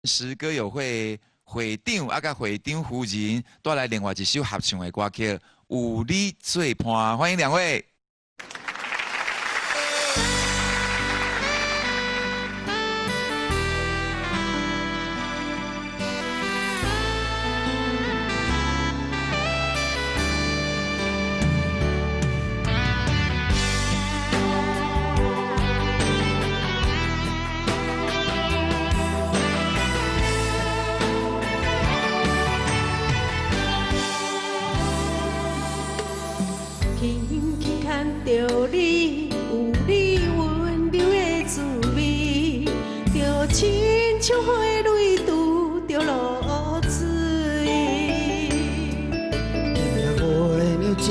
石歌友會會長啊，佮會長夫人帶來另外一首合唱的歌曲《有你做伴》，歡迎兩位。輕輕牽著你，有你溫柔的滋味，就親像花蕊拄著露水。今夜月娘這呢圓，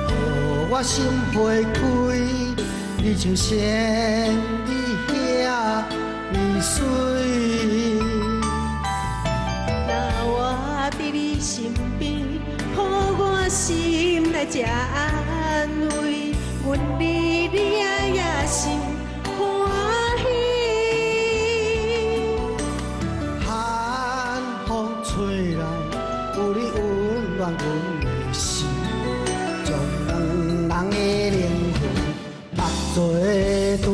予我心花開，你像仙女遐呢媠。若我佇你身邊，予我心內這安慰，阮離你也心歡喜。寒風吹來，有你溫暖阮的心，將兩人的靈魂縛做對。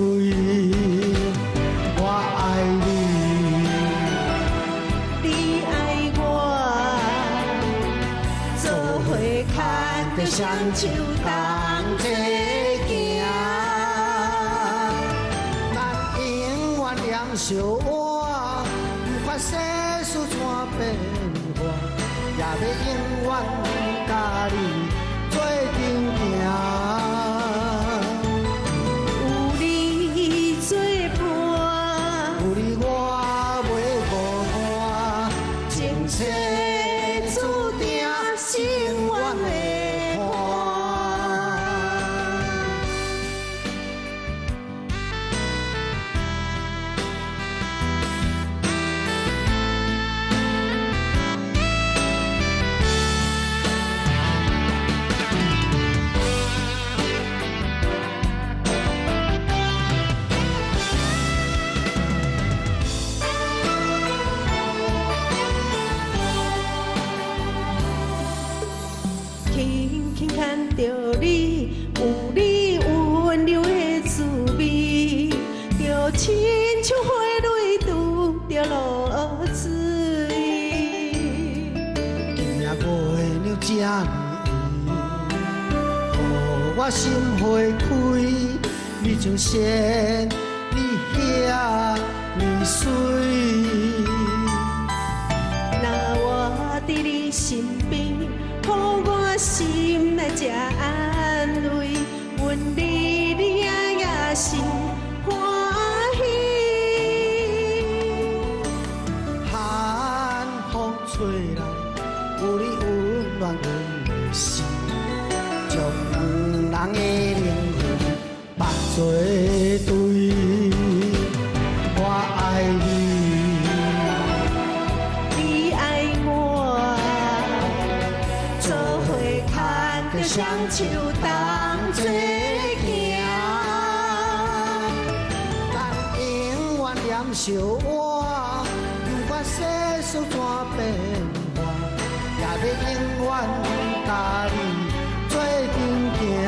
我愛你，你愛我，做伙牽著雙手同齊行。咱永遠念相活，不管世事怎變化，也欲永遠佮你做陣行。有你做伴，有你我袂孤單，前世注定心願的伴。輕輕牽著你，有你溫柔的滋味，就親像花蕊拄著露水。今夜月娘這呢圓，予我心花開，你像仙女遐呢媠。若我佇你身邊，予我心內這安慰，阮離你也心歡喜。寒風吹來，有你溫暖阮的心，將兩人的靈魂縛做對。我愛你，你愛我，做伙牽著雙手同齊行。咱永遠念相活，不管世事怎變化，也欲永遠佮你做陣行。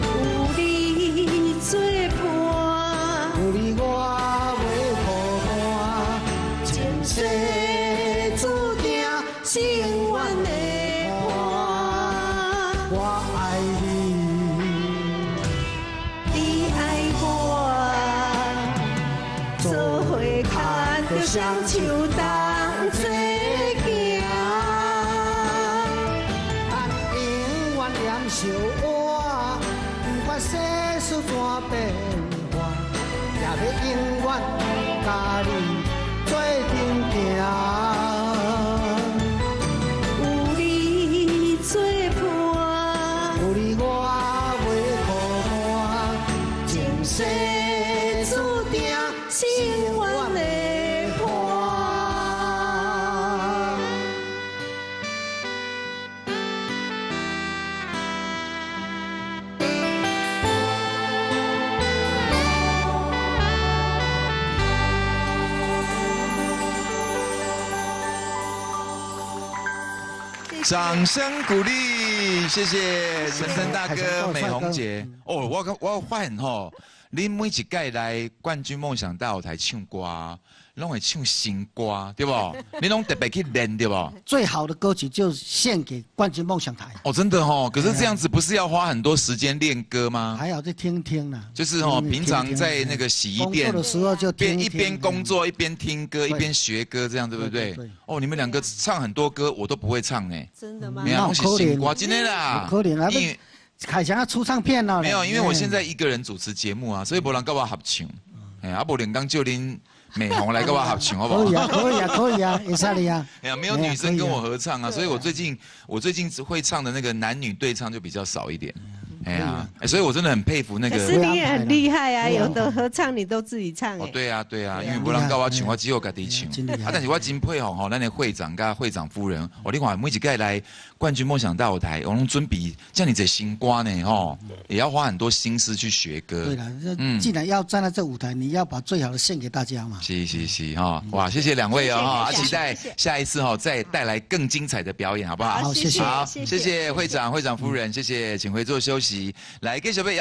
有你做伴，有你我袂孤單，前世注定心願的伴。我愛你，你愛我，做伙牽著雙手同齊行。咱永遠念相活，不管世事怎變化，也欲永遠佮你做陣行。有你做伴，有你我袂孤單，前世注定心願的伴。掌聲鼓勵，謝謝陳昇大哥、美紅姐。哦，我發現吼，恁每一屆來冠軍夢想大舞台唱歌，攏會唱新歌，對無？你攏特別去練，對無？最好的歌曲就獻給冠軍夢想台。哦，真的哦，可是這樣子不是要花很多時間練歌嗎？還好，就聽聽啦。就是哦，平常在那個洗衣店的時候就邊一邊工作一邊聽歌一邊學歌，這樣對不對？哦，你們兩個唱很多歌我都不會唱呢。真的嗎？沒有，是新歌，真的啦。可憐啊！因為凱翔要出唱片了。沒有，因為我現在一個人主持節目啊，所以無人佮我合唱。哎，啊，無連剛就恁美紅來跟我合唱，好不好？可以啊，可以啊，可以啊，會使哩啊。哎呀，沒有女生跟我合唱啊，所以我最近會唱的那個男女對唱就比較少一點。哎呀，所以我真的很佩服那個。可是你也很厲害啊，有的合唱你都自己唱。哦，對啊，對啊，因為無人佮我唱，我只有家己唱。啊，但是我真佩服吼，咱的會長佮會長夫人，哦，你看每一屆來冠軍夢想大舞台，我攏準備遮爾濟新歌呢，吼，也要花很多心思去學歌。對了，既然要站在這舞台，你要把最好的獻給大家嘛。是是是，哈，哇，謝謝兩位哦，哈，期待下一次哈再帶來更精彩的表演，好不好？好，謝謝。好，謝謝會長、會長夫人，謝謝，請回座休息。來，繼續欲。